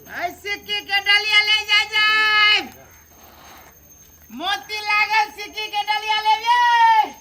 ऐ सिक्की के डलिया ले जा जाए मोती लागल सिक्की के डलिया ले जाए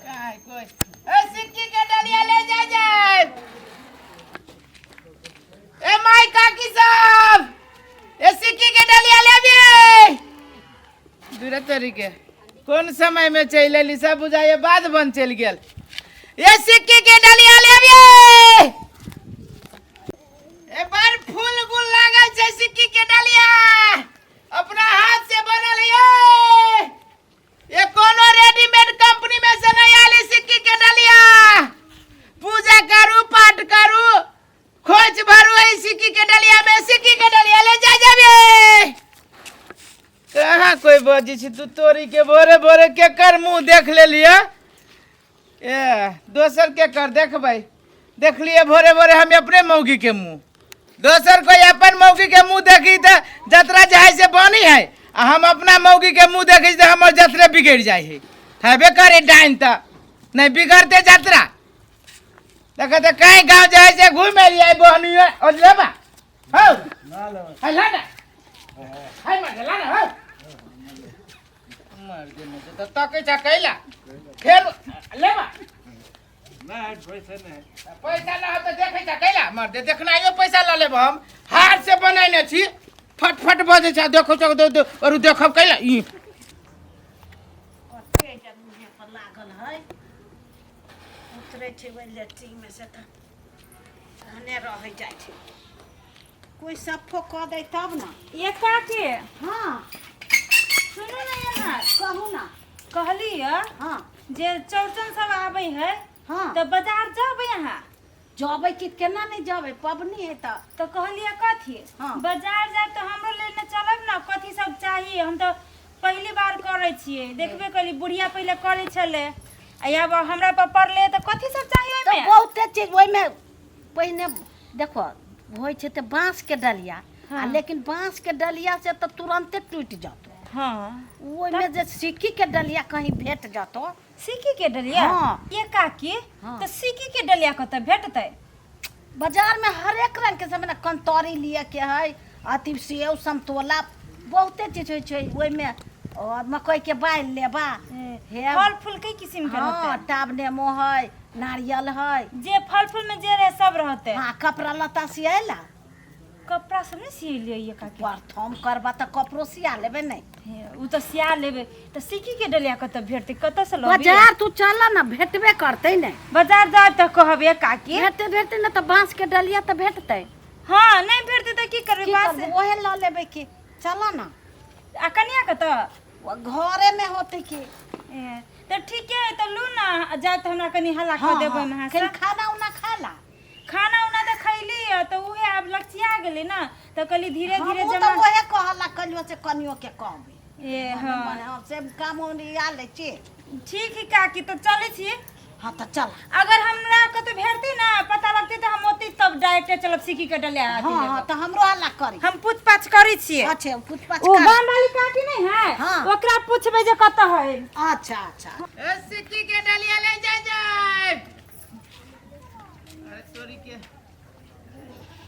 काय कोई ए सिक्की के डलिया ले जा जाए ए माई काकी साहब ए सिक्की के डलिया ले जाए दूर तरीके कोन समय में चलि एली सब बुझाइए बाद बन चलि गेल ए सिक्की के डलिया लेबे ए बड़ फूल गुल लागल छै सिक्की के डलिया अपना हाथ से बनल ये ये कोनो रेडीमेड कंपनी में से नहीं आयल सिक्की के डलिया पूजा करू पाठ करू खोज भरू एहि सिक्की के डलिया में सिक्की के डलिया ले जा जाबे कहाँ कोई बजै छै तू तोरी के भोरे भोरे केकर मुँह देख लेलियै ए दोसर के कर देखबै देखलियै भोरे भोरे हम अपने मौगी के मुँह दोसर कोई अपन मौगी के मुँह देखी तऽ जतरा जे है से बनी है आ हम अपना मौगी के मुँह देखै छी तऽ हमर जतरे बिगड़ि जाइ है हेबे करे डाइन तऽ नहि बिगड़ते जतरा देखै तऽ कहीं गाँव जाइ से घुमि एलियै बहनियो ओ लेबा हौ है ला ना है मर ला ना हौ मर दे मर तऽ तकै छ कैला फेर लेबा नहीं पैसा नहीं पैसा ना हो तऽ देखै छ कैला मर दे देखनाइयो पैसा लऽ लेब हम हाथ से बनैने छी फट फट बजै छ देखो छ दे दे और देखब कैला ई कते जगह पर लागल है उतरै छै ओहि लेट्रिनमे से तऽ ओहने रहै जाइ छै कोइ सफो कऽ दै तब ने। ये काकी। हँ। सुनू ने यहाँ। कहू ने। कहली य हँ। जे चौरचन सब आबै है। हँ। तऽ बाजार जेबै अहाँ? जबै कि केना नहि जबै, पबनी है तऽ। तऽ कहलियै कथी? हँ। बाजार जायब तऽ हमरो लेने चलब ने, कथी सब चाही। हम तऽ पहली बार करै छियै, देखबे करी बुढ़िया पहिले करै छलै आ आब हमरा पर पड़लै, तऽ कथी सब चाही तऽ ओहिमे? बहुते चीज ओहिमे। पहिने देखो होइ छै तऽ बाँसके डलिया। हँ। आ लेकिन बाँसके डलिया से तऽ तुरन्ते टूटि जतौ। ओहिमे जे सिक्कीके डलिया कहीं भेट जतौ। सिक्की के डलिया? हँ। ये काकी। हँ। तऽ सिक्की के डलिया कतऽ भेटतै? बाजारमे हरेक रंगके सब ने कंतौरी लिए के है, अथी सेब समतोला बहुते चीज होइ छै ओहिमे, और मकइके बालि लेबा हे। फल फूल के किसिम के हँ। रहतै? टाब नेमो है, नारियल है। जे फल फूल में जे रहे सब रहतै। हँ, कपड़ा लत्ता सियला? कपड़ा सब नहि सियलियै ये काकी। प्रथम करबा तऽ कपड़ो सिया लेबै ने। हे, उ तऽ सिया लेबै, तऽ सिक्की के डलिया कतऽ भेटतै, कतऽ से लबियै? बाजार तू चल ने, भेटबे करतै ने। बाजार जायब तऽ कहबै काकी। भेटतै, भेटतै ने तऽ बाँसके डलिया तऽ भेटतै। हँ, नहि भेटतै तऽ की करबै? की बाँस करबै, ओहे लऽ लेबै की, चल ने। आ कनिया कतऽ? ओ घरेमे होतै की। ए, तऽ ठीके है, तऽ लू ने जायब तऽ हमरा कनि हल्ला कऽ देबै हँ, अहाँ कनि से। खाना उना खा ला। खाना उना तऽ खैली है, तऽ उहे आब लचिया गेलै ने, तऽ कहली धीरे धीरे हमहूँ जमा। तऽ ओहे कहला कनियो से कनियो के कहबै। ए हँ। मने हम से काम ओरिया लै छी। ठीक है काकी, तऽ चलै छी। हँ, तऽ चल। अगर हमरा कतौ भेटतै ने, पता लगतै, तऽ हम ओतै तब डायरेक्ट चलब सिक्की के डलिया अथी हँ। लेबऽ। हँ, तऽ हमरो हल्ला करी। हम पूछ पाछ करै छियै। अच्छे, पूछ पाछ ओ कर। गाम वाली काकी नहीं है? हाँ। ओकरा पूछबै जे कतऽ है। अच्छा अच्छा। ए सिक्की के डलिया ले जा जाए। अरे तोरी के,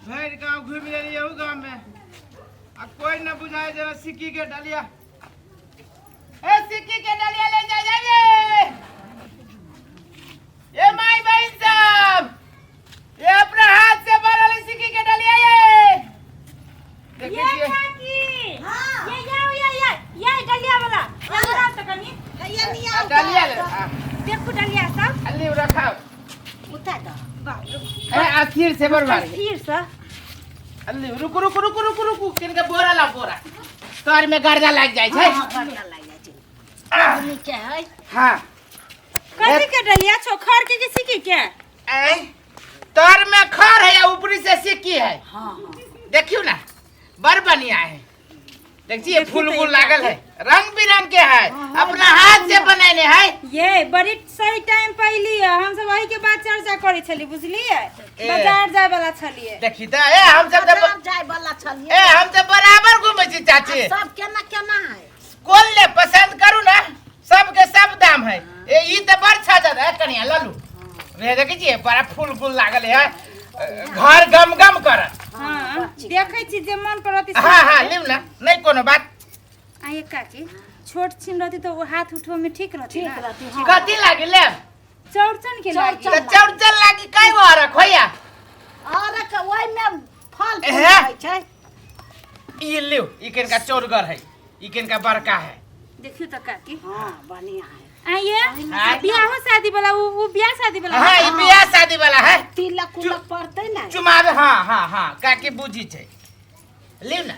भरि गांव घूमि लेलियै एहू गांव में आ कोई न बुझाय जरा सिक्की के डलिया। ए सिक्की के डलिया ले जा जाइए। ये माई बहन सब, ये अपना हाथ से बनल है सिक्की के डलिया। ये देखै ये छियै। काकी। हाँ। ये ये ये ये ये डलिया वाला ये बनाउ तऽ कनि। हैया लिया। आ, डलिया ले आ, देखू डलिया सब। आ, लिउ रखाउ। उठा दऽ। बाप रे। ए आखिर से बड़ भारी। फिर से। आ, लिउ, रुकू रुकू रुकू रुकू रुकू, किनके बोरा ला, बोरा तर में गर्दा लागि जाइ छै। हँ, गर्दा लागि जाइ छै, नीके है। हाँ। कथी के डलिया छौ, खर के कि सिक्की के? ऐ तर में खर है या ऊपरी से सिक्की है। हँ हँ। देखियो ना, बड़ बढ़िया है। देखिए देखी फूल तो वूल ये लागल है, रंग बिरंग के है। हाँ, हाँ, अपना हाथ से बनैने है। ये बड़ी सही टाइम पर अइली है, हम सब वही के बात चर्चा करै छली, बुझलियै? ए। बाजार जाय वाला छलियै। देखी तऽ ए हम सब तऽ बाजार जाय वाला छलियै। ए हम सब बराबर घूमै छी चाची। आ सब केना केना है? कोन ले पसंद करू ना, सबके सब दाम है। ए ई तऽ बड़ छाजत है, कनिया ललू रे। देखै छियै, बड़ा फूल फूल लागल है, घर गम गम करत। देखै छी जे मन पर रहती। हाँ हाँ, लिउ ना, नहीं कोनो बात। आ ये काकी, छोट छिन रहती तो वो हाथ उठबो में ठीक रहती। ठीक ना रहती, हाँ। कथी लागी लेब? चौरचन के लागी। तऽ चौरचन लागी कै गो अरख होइया? और ओहिमे फल फूल हे? होइ छै। ई लिउ, ई केनका चौरगर है, ई केनका बड़का है। देखियो तो काकी। हाँ, बढ़िया है। आ ये हाँ। बियाहो शादी वाला, उ बियाह शादी वाला। हाँ, ई बियाह शादी वाला है। तिलक उलक पड़तै ने। चुमावे, हाँ हाँ हाँ, काकी बुझी छै, लिउ ना।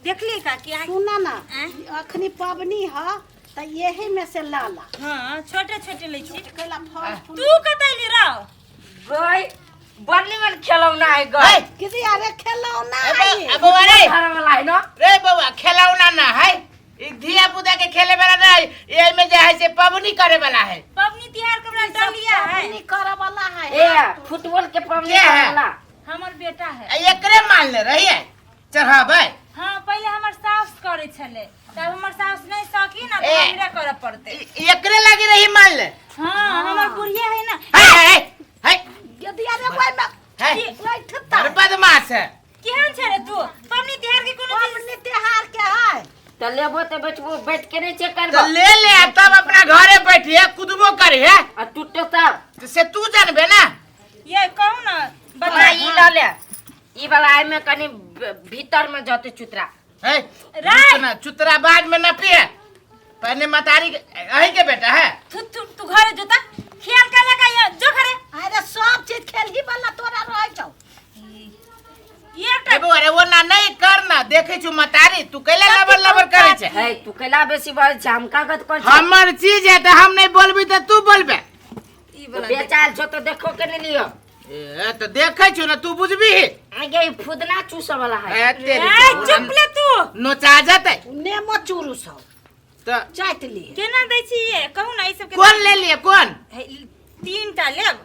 देखली काकी आ सुन ना। आँय? अखनी पबनी ह तऽ यही में से ला ला। हाँ, छोटे छोटे लै छी। कैला फल फूल। तू कतऽ एली रौ? गई बड़ निमन खेलौना है है गई। दीदी, अरे खेलौना ए है ये। बौआ रे। घर वाला है ना। रे बौआ, खेलौना ना है ई, धिया पुता के खेले वाला ना है, एहि में जे है से पबनी करे वाला है। पबनी तिहार के बड़ा डलिया है। पबनी करे वाला है। ए फुटबॉल के पबनी के है? वाला। हमर बेटा है। आ एकरे मान ले रहिए चढ़ाबै। हाँ, पहिले हमर सास करे छले, तब हमर सास नहीं सकी ना, तो ए। हमरा करे पड़ते। एकरे लागी रही मान ले। हाँ, हमर बुढ़िया है ना। है है है। दीदी, अरे ओहिमे है। बैठता। अरे बदमाश है। केहन छै रे तू? पबनी तिहार के कोनो चीज पबनी तिहार के है। तो लेबो तो बैठबो, बैठ के नहीं चेक तो करबो। ले ले, तब अपना घरे बैठिए कुदबो करिए। आ टूटो तब? तो से तू जानबे ना। ये कहू ना। बता बता। ई ल ले, ई वाला एमे में कनी भीतर में जते चुतरा। है। राय। चुतना चुतरा बाद में न पिए, पहले मतारी के अही के बेटा है। तू तू तू घरे जोता खेल का लगा ये जो घरे। अरे सब चीज खेलही वाला तोरा रहै छौ। ये एकटा ए बौआ रे, वो ना नहीं करना, देखे छु मतारी तू कैला लबर लबर करे छे। है तू कैला बेसी बोल छै? हम कागज कर छै। हमर चीज है तो हम नहीं बोलबी तो तू बोलबे। ई वाला। बेचाल छो तो देखो के नहीं लियो। ए तो देखे छु ना, तू बुझबी। आगे ई फुदना चूसे वाला है। ए तेरी ए चुप ले तू। नोचा जतै। नेमो चूरू सब तो चाटि लिए। केना दै छी ये कहू ना, ई सब के कौन ले लिए कौन? तीन टा लेब।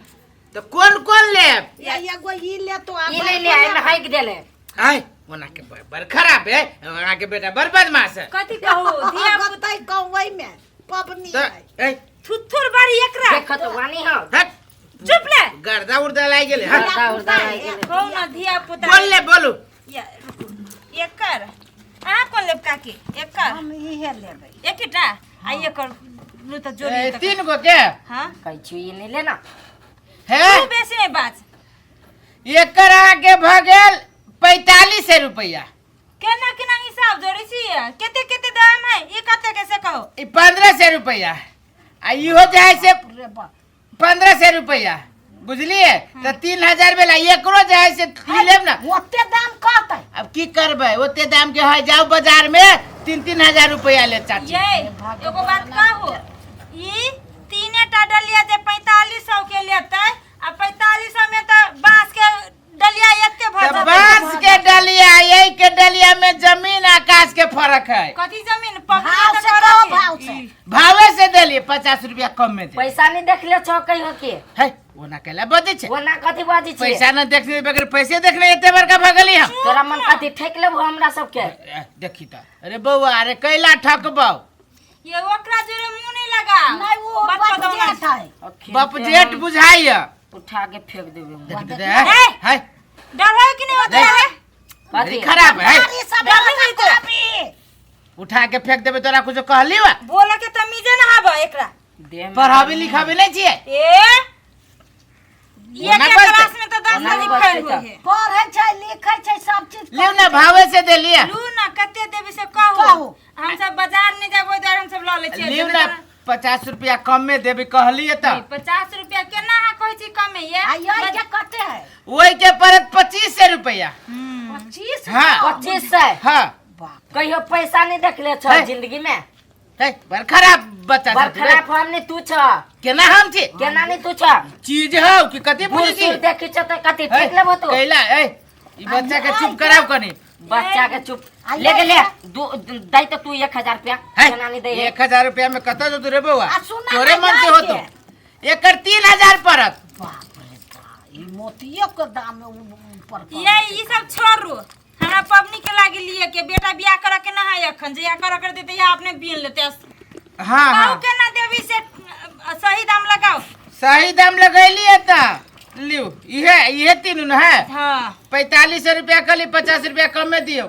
तो कौन कौन लेब? या एगो ई ले तो आ। ई ले ले, एमे हाइक देले। आय ओना के बड़ खराब है, ओना के बेटा बड़ बदमाश है। कथी कहू धिया पुता। गतै कहू में पबनी तो है। ए थुथुर बारी एकरा। देखो तो वानी हो। हट। चुप ले। गर्दा उर्दा लाग गेले, हट। गर्दा उर्दा लागि गेलै। कहू ना धिया पुता। बोल ले, बोलू। या रुकू, एकर अहाँ कोन लेब काकी, एकर? हम इहे लेबै। एकेटा आ एकर लू तऽ जोड़ी। ए, तीन गो के। हाँ। कहै छी ई नहीं लेना। है। तू बेसी नहीं बाज। एकर अहाँके भऽ गेल 4500 रुपैआ। केना केना हिसाब जोड़ै छियै? कते कते दाम है ई, कते के से कहू। ई 1500 रुपैआ आ इहो जे है से रे बाप। 1500 रुपैआ, बुझलियै? तऽ 3000 भेला। एकरो जे है से ई लेब ना? ओते दाम कहतै? अब की करबै, ओते दाम के है, जाउ बाजार में 3-3 हजार रुपैआ ले चाची। ये एगो बात कहू, ई तीने टा डलिया जे 4500 के लेतै, आ 4500 में तऽ बांस के डलिया एते भऽ तऽ जेतै। बांस के डलिया यही के डलिया में जमीन आकाश के फर्क है। कथी जमीन पकड़ भाव से कहो, भाव से। भावे से देलिए, 50 रुपया कम में दे। पैसा नहीं देखले छो कहियो के? है, ओना कैला बजै छै? ओना कथी बाजै छै? पैसा न देखने बगैर पैसे देखने एते बड़का भऽ गेली हम। तोरा मन कथी ठेक लेबो हमरा सबके? ए, देखी तऽ, अरे बौआ, अरे कैला ठकबौ? ये ओकरा जोरे मुंह नहीं लगा। नहीं, वो बात बाप बताओ ना। जेठ है। बाप जेठ बुझाइया। उठा के फेंक देबे हम। देखी तऽ, ए! है। डर है कि नहीं होता है? कथी? खराब है। अरे सब डर नहीं होता। कभी उठा के फेंक देबे, तोरा कुछो कहली वा? बोले के तमीजे ना हबे एकरा। देह में पढ़ाबे लिखाबे नहीं छियै। ए ये ओना के बजतै। क्लास में तो 10 ओना आदमी बजतै फेल तऽ। हुई है। पढ़ै छै, लिखै छै, सब चीज। लिउ ना, भावे से देलिए। लू ना, कते देबी से कहू। कहू। हम सब बाजार नहीं जाबो दुआरे हम सब लऽ लै छियै। लिउ ना, 50 रुपया कम में देबी कहलिए तऽ। 50 रुपया केना अहाँ कहै छी कमे ये? आ यही के कते है? ओहि के पड़त 2500 रुपया। 25? हाँ। 2500? हाँ। बाप। कहियो पैसा नहीं देखले छो है। जिंदगी में? है, बड़ खराब बच्चा बड़ सब रे। खराब हम नहीं, तू छ। केना हम छी? केना नहीं तू छ? चीज हौ कि कथी बूढ़ बुझै छी? सूढ़ देखी छ तऽ कथी है, ठेक लेबो तू? कैला ए ई बच्चा के चुप कराव कनी। बच्चा के चुप आ ले ये ले दू दै तऽ तू 1000 रुपया। है, केना नहीं दै? 1000 रुपया में कतऽ जतू रे बौआ? आ सुना तोरे ना मन से जाय होतो। के। एकर 3000 पड़त। बाप रे बाप, ई मोतियो के दाम ऊपर पड़ै। ये ई सब छोड़ू, हमरा पबनी के लागी लिए के, बेटा बियाह करे के ना है अखन, जहिया करे के देते या अपने बीन लेते। हाँ। कहू हाँ। केना देबी से सही दाम लगाओ। सही दाम लगैलिए तऽ। लिउ इहे इहे तीनू न है। हाँ। 4500 रुपया कहली, 50 रुपया कमे दियौ।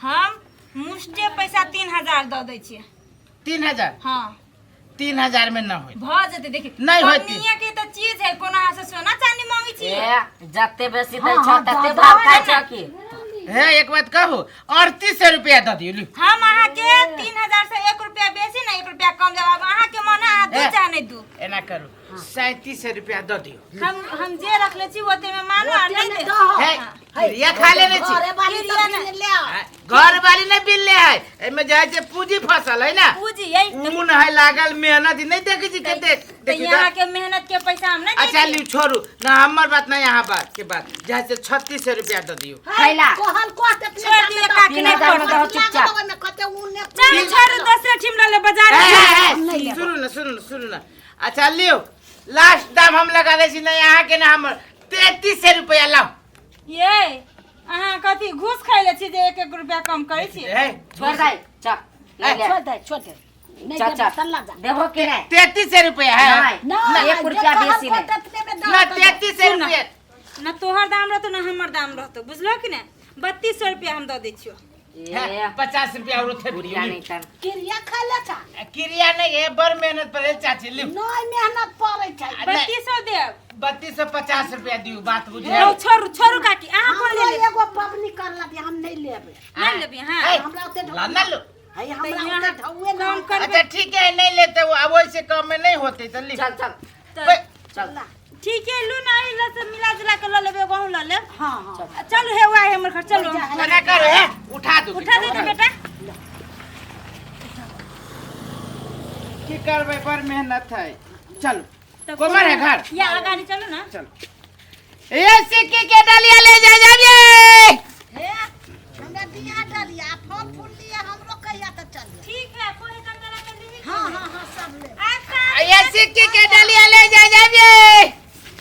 हम मुष्टे पैसा 3000 दऽ दै छियै। 3000? हाँ। 3000 में न होई। भऽ जेतै, देखी। नहि होतै। पबनिये के तऽ चीज है, कोनो अहाँ से सोना चांदी मांगै छी? ए, जते बेसी दै हाँ, छौ हाँ, तते दऽ भाव दऽ खाइ ने। छौ की? हे, एक बात कहू, 3800 रुपया दऽ दियौ, लिउ। हम अहाँके 3000 से 1 रुपया बेसी ने 1 रुपया कम देब। आब अहाँके मन है, अहाँ दू ए। चाहे नहि दू। एना करू, 3700 रुपया दऽ दियौ। हम जे रखले छी ओते में मानू आ ओते नहीं मे दे। दहो। हे, क्रिया खा लेने छी। घरे वाली क्रिया सब नहि। बिल ले आओ। आ, घर वाली नहीं बिल ले है, एमे जे है से पूंजी फसल है ना। पूंजी यही ऊन है लागल, मेहनत नहीं देखै छी कते। तऽ देखी यहाँ के मेहनत के पैसा हम नहीं अच्छा दै छी। लिउ, छोड़ू ना हमर बात ना यहाँ बात के बात, जे है से 3600 रुपया दऽ दियौ। खैला। कहल को ततने छोड़ दियौ काकी, तीन नहीं हजार में पड़त। दहो चुपचाप। लागल ओहिमे कते ऊन ने। चलू छोड़ू, दोसरे ठीम लऽ लेब बाजार ए, में। ए, ए, नहीं लेबो। सुनू ना, सुनू ना, सुनू ना, अच्छा लियौ, लास्ट दाम हम लगा दै छी, नहीं अहाँके ना हमर, 3300 रुपया लाउ। ये अहाँ कथी घूस खाइ ले छी जे एक एक रुपया कम करै छी? ए, छोड़ दे, चल नहीं ले। छोड़ दे, छोड़ दे, नहीं चल देबो चल तऽ ला जा। देबो कि नहीं? 3300 रुपया है। नहीं। नहीं, एक जे रुपया कहल बेसी को नहीं। ततने में दहो ना तऽ दे। 3300 सुन ना। रुपया। ना तोहर दाम रहतो ना हमर दाम रहतो, बुझलो कि ने? 3200 रुपया हम दऽ दै छियो। ए, 50 रुपया और थे। बुढ़िया नहीं तन। क्रिया खाइ ले छा। क्रिया नहीं है, बड़ मेहनत पड़े चाची, लियो। नहीं मेहनत पड़ै छै। 3200 देब। 3250 रुपया दियौ, बात बुझे। रौ, छोड़ू छोड़ू काकी, अहाँ कोन हमरो ले लेब? एगो पबनी कर लबी, हम नहीं लेबै। नहि लेबी अहाँ? ए, हमरा ओते ला ना लो। है, हमरा तऽ ओते यहाँ ढौए कम नहीं। करबै। अच्छा ठीक है, नहीं लेते वो, अब वैसे कम में नहीं होते तो ली। चल चल। तऽ चल। ठीक है, लू ना, ई लऽ से मिला जुला के लऽ लेबै, गहूँ लऽ लेब। हाँ हाँ। चलू हे, वएह हमर घर, चलू। मना करो है, उठा दो। उठा दे बेटा। की करबै, बड़ मेहनत है, चलो। तऽ कोमर है घर? या अगाडि चलू ना। चलो, ये सिक्की के डलिया ले जा जाइए। हे, हमरा दिया डलिया फल फूल लिए हमरो कहिया तऽ चलिए। ठीक है, कोई कंदरा के लीही। हाँ हाँ हाँ, सब ले। अच्छा। ये सिक्की के डलिया ले जा जाइए।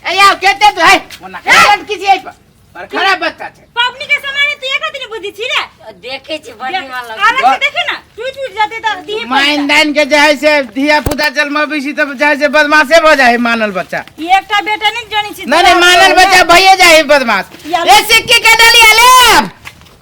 ए आओ, केते तो है ओना करंट कीजिए पर पर खराब बच्चा छै। पबनी के सामान है, तू एक दिन बुद्धि छी रे? देखे छी, बड़ी मन लगे। आराम से देखे ना, टूट टूट जाते तऽ दिही पैसा। माइन दाइन के जे है से धिया पुता जन्मबै छी तब जे है से बदमाशे भऽ जाइ है मानल बच्चा। ई एकटा बेटा नहीं जानी छी। नहीं नहीं, मानल बच्चा भइए जाइ है बदमाश। या- ए सिक्की के डलिया लेब।